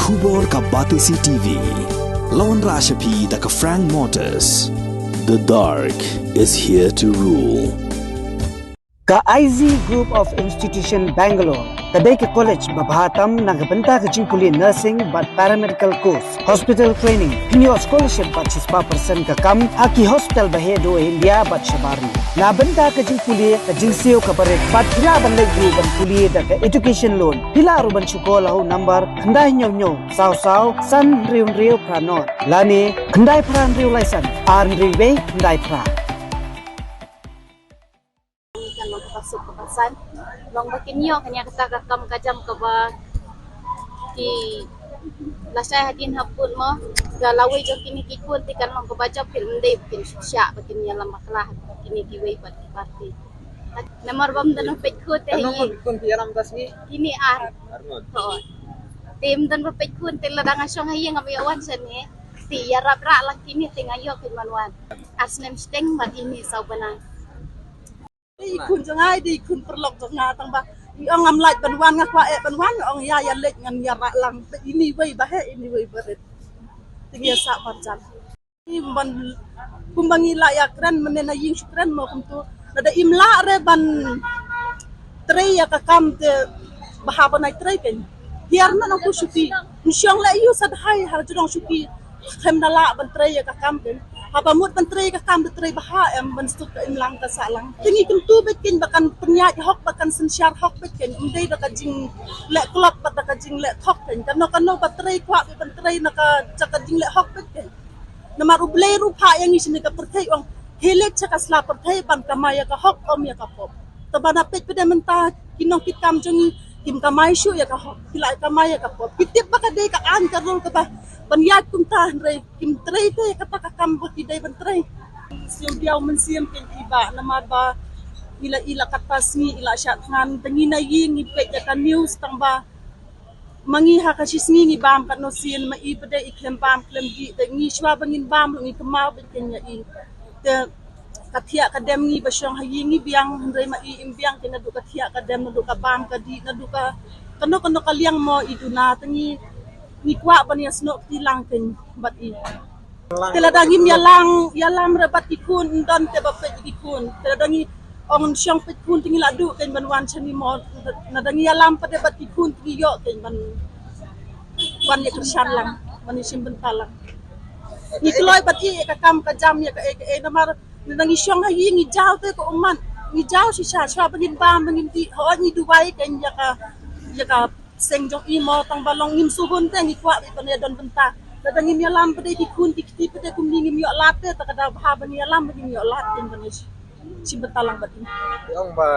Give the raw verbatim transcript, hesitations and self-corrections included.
Khubor ka Batesi T V. Lawan Rashapi da ka Frank Motors. The dark is here to rule. Ka I Z Group of Institution Bangalore ka dei ka college ba bha tam na ka bynta ka jingpule nursing bad paramedical course, hospital training, pynïoh scholarship bad shispah percent ka kam ha ki hospital ba heh duh ha India bad shabar. Na bynta ka jingpule ka jingsiew ka barit bad phi lah ban leit ruh ban pule da ka education loan. Phi lah ruh ban shu call ha u number khyndai hynñiew hynñiew saw saw san hynriew hynriew phra nod lane khyndai phra hynriew lai san ar hynriew wei khyndai phra. Kan long kaba suk kaba san, long ba kin ïoh kan ïa kata ka kam ka jam kaba ki lashai hadien habud mo. Ka lawei jong kine ki khun te kan long kaba jop, ki ym dei ba kin shah ba kin ïalam bakla kine kiwei pat ki party. Namar ba ym don ba peit khun te hi. Kine ar. Te ym don ba peit khun te lada nga shong ha ïing ngam ïoh wan shane. Te ïarap rah lang kine te nga ïoh peit man wan. Ar snem shiteng bad ine saw bnai. Dei i khun jong nga, dei i khun paralok jong nga, tang ba i ong ngam lah ban wan, nga kwah eh ban wan, ong ïa, ïa leit ngan ïarap lang. Ini wei ba heh, ini wei ba rit. Te ngi ïa sah marjan. Ban kumba ngi lah ïa kren, mynne na ïing shu kren mo kumto. Lada im lah re ban trei ïa ka kam te bha ban ai trei kein. Hiar na nang ku shuki. Ngi shong leh ïu sa dei ha jrong shuki. Khlem da lah ban trei ïa ka kam kein. Haba mut ban trei ïa ka kam, da trei bha em, ban suk ka im lang ka sah lang. Te ngi kyntu beit kein ba kan pynïaid hok, ba kan synshar hok beit kein. Ym dei da ka jingleh klop bad da ka jingleh thok kein. Kano kano ba trei kwah beit ban trei na ka jaka jingleh hok beit kein. Namar U Blei ruh u phah ïa ngi shane ka pyrthei, ong, hei leit sha ka sla pyrthei ban kamai ïa ka hok, ym ïa ka pop. Te ba na peit pat de mynta ki nongkitkam jong ngi kim kamai shuh ïa ka hok, ki la kamai ïa ka pop. Ki tip ba ka dei ka aiñ ka rule kaba ban ïaid kumta, hynrei kim trei te ïa kata ka kam ba ki dei ban trei. Siew diaw mynsiem kein i Bah, namar ba i la, i la katta sngi i la shah thngan, te ngi na ïing ngi peit ïa ka news tang ba ma ngi ha ka shi sngi ngi bam katno sien, ma i pat de i khlem bam khlem dih, te ngi shuwa ba ngin bam ruh ngi kynmaw beit kein ïa i. Te ka thiah ka dem ngi ba shong ha ïing ngi biang, hynrei ma i im biang kein naduh ka thiah ka dem, naduh ka bam ka dih, naduh ka kano kano ka liang mo i duna, te ngi, ngi kwah ban ïasnoh kti lang kein bad i. Te lada ngim ïalang, ïalam re bad ki khun, ym don te ba peit ki khun. Te lada ngi ong shong peit khun te ngi la duh kein ban wan shane mo. Lada ngi ïalam pat de bad ki khun te ngi ïoh kein ban wan ïa kyrshan lang, ban ïa shim bynta lang. Ngi kloi bad i ïa ka kam ka jam ïa kaei kaei, namar lada ngi shong ha ïing ngi jaw te ka ummat. Ngi jaw shisha shuwa ba ngin bam ba ngin dih, hooid ngi duwai kein ïa ka, ïa ka seng jong i mo, tang ba long ngim shu hun te ngi kwah beit ban ïa don bynta. Lada ngim ïalam pat de ki khun ki kti pat de kumne ngim ïoh lad te, te ka daw bha ban ïalam ba ngim ïoh lad kein ban ïa shim bynta lang bad i. Ong ba